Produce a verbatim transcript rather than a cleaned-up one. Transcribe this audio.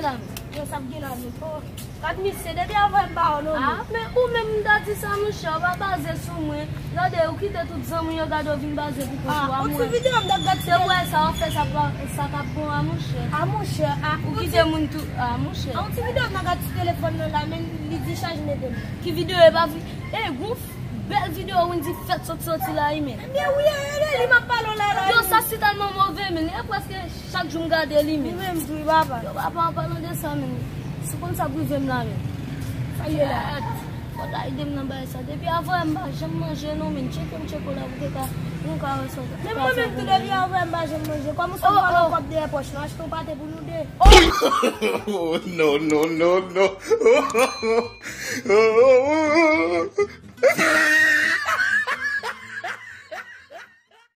Yo, sa ap gen la menm. Oh, gad misye, depi avè m pa wè non. Ah, men ou menm m ta di sa, monchè, ou pa baze sou mwen. Gade, ou kite tout zanmi yo gade w vin baze pou kont ou a mwen. Ah, yon ti videyo m t ap gad. Se wè sa w ap fè, sa pa, sa k ap bon a monchè. A monchè, a. Ou kite moun tou, a monchè. A yon ti videyo m t ap gad sou telefòn nan la, men li dichaj mete m. Ki videyo e pa vi-, e, gon bèl videyo Wendy fèt sot soti la, wi, men. Ebyen, wi, e, e, li m ap pale w la, la. Yo, sa si tèlman move, men. E prèske chak jou m gade li, men. Li menm tou, wi, papa. Yo, papa, an palan de sa, men. Si konn sa prive m la, men. Sa ye la. Fò ta ede m nan bagay sa. Depi avè m pa janm manje, non, men. Tcheke m, tcheke w la, pou ke ka, pou ka wè sa. Men mwen menm tou, depi avè m pa janm manje. Kòman sa m pale yon kòb dèyè pòch lan, achte yon pate pou nou de. Oh, no, no, no, no.